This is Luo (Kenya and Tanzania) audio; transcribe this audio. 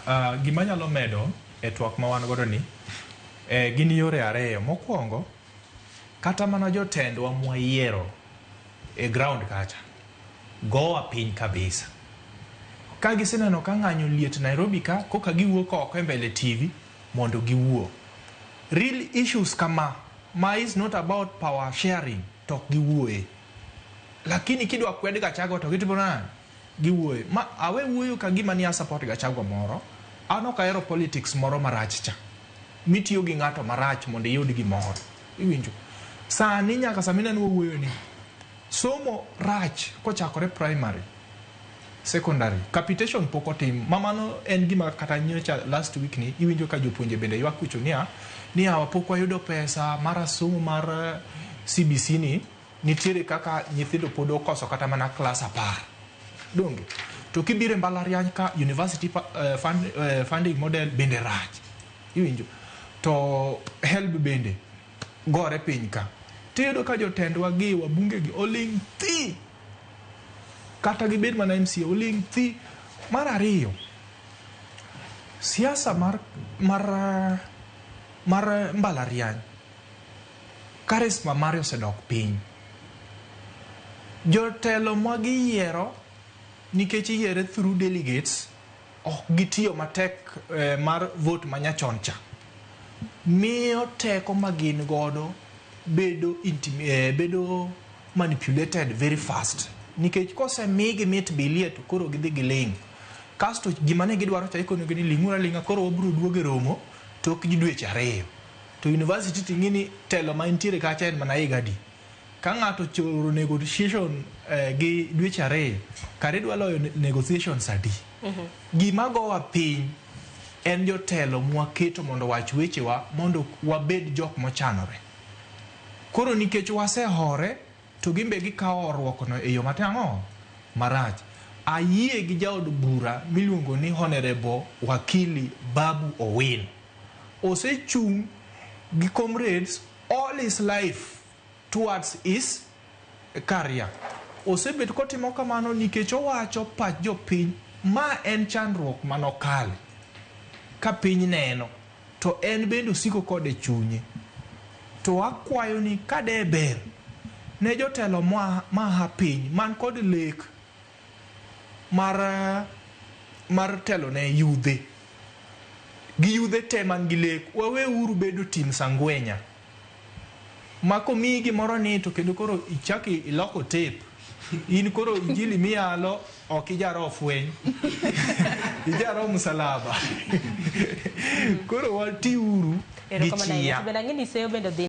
Ya, gima anyalo medo e twak ma wan godo ni, gin yore ariyo. Mokwongo, kata mana jotendwa mwayiero e ground kacha, gowa piny kabisa. Ka giseneno ka ng'anyo liet Nairobi ka, koka giwuok oko e mbele TV mondo giwuo. Real issues kama, ma is not about power sharing, to ok giwuoye. Lakini kidwa kwed Gachagua to gitimo nade? Giwuoye. Ma awe wuoyo ka gima ni a support Gachagua moro. An ok ahero politics moro marach cha. Mitiyo gi ng'ato marach mondo iyud gimoro. Iwinjo? Sani nyaka sama ineno wawuoyo ni, somo rach kochakore primary, secondary, capitation pok otim. Ma mano en gima kata nyocha last week ni iwinjo ka jopuonje bende ywak kucho niya, ni awa pok wayudo pesa mar somo mar CBC ni, nitiere kaka nyithindo pod okoso kata mana klas 10. Donge? To kibiro e mbalariany ka university funding model bende rach. Iwinjo? To HELB bende gore piny ka. Tiyudo ka jotendwa gi wabunge gi oling' thi. Kata gibed mana MCA oling' thi. Mar ariyo, siasa mar mbalariany, charisma mare osedok piny. Jotelo magiyiero nikech iyiere through delegates, ok gitiyo matek mar vote manyachon cha. Miyo teko ma gin godo bedo manipulated very fast. Nikech kosemigi mit bilie to koro gidhi giling'. Kasto gima ne gidwaro cha ikonegi ni ling'uru aling'a koro wabiro duogo e romo tok dweche 2. To university ting'i ni telo ma nitiere kacha en mana higa adi. Ka ng'ato ochoro negotiation gi dweche 2, kare idwa loyo negotiations adi? Gima gowa piny en jotelo mwaketo mondo wach wechewa mondo wabed jok mochanore. Koro nikech wasehore to gimbe gikawo horuok no e yo matang'o marach. Ayie gi jaod bura miluongo ni Honorable Wakili Babu Owino. Osechung' gi comrades all his life towards his career. Osebet kotimo kamano nikech owacho pach jopiny ma en chandruok manokale ka piny neno to en bende osiko kode chunye. To akwayo ni kade ber ne jotelo maha piny man kod lek mar telo ne yudhe. Gi yudhe te man gi lek, waweuru bedo tim sangwenya. Ma komiyi gimoro ni to kendo koro ichak iloko tape. In koro injili miyalo ok ijaro fweny. Ijaro msalaba. Koro watiuru gi Erokamano ahinya. chia. To bende ang'e ni seyo bende odhi